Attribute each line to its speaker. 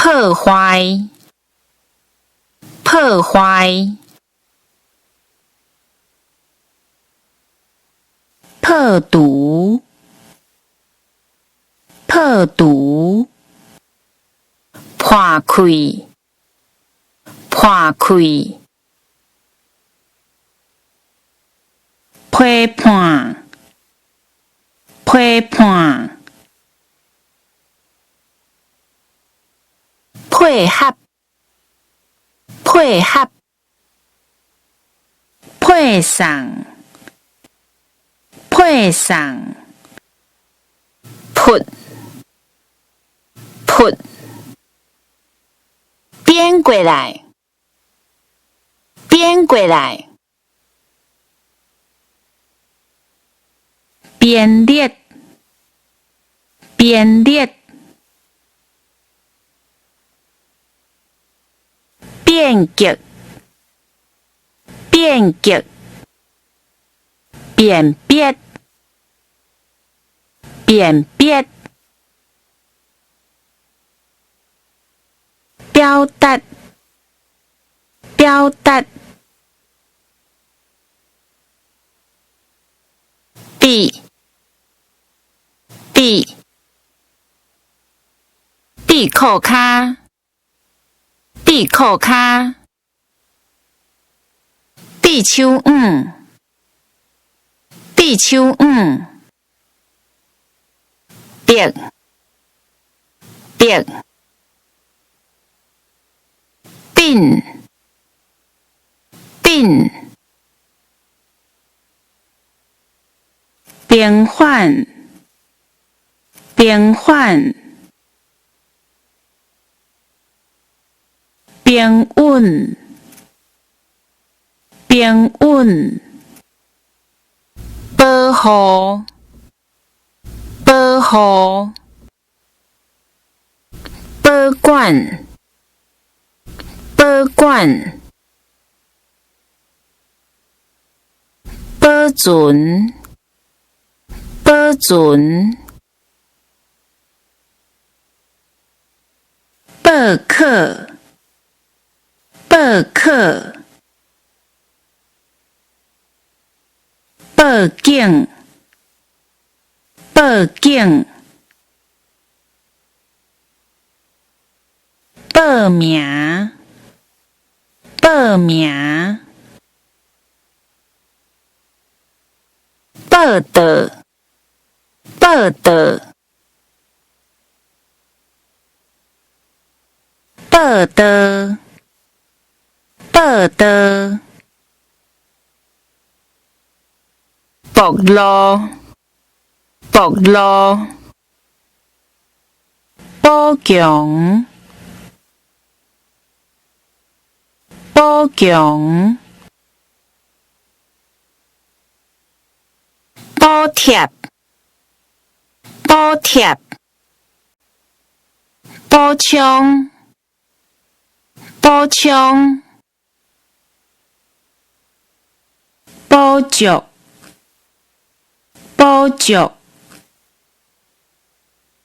Speaker 1: 破壞，破壞，破除，破除，破氣，破氣，批判，批判，配合，配合，配送，配送，噗，噗，變過來，變過來，編列，編列，變革，變革，辨別，辨別，表達，表達，比，比，比褲跤，比褲跤，比手腕，比手腕，竹，竹，頂，頂，平緩，平緩，平穩，平穩，保護，保護，保管，保管，保存，保存，報考，報考，報警，報警，報名，報名，報道，報道，報道，報道，暴露，暴露，補強，補強，補貼，補貼，補充，補充，補足，補足。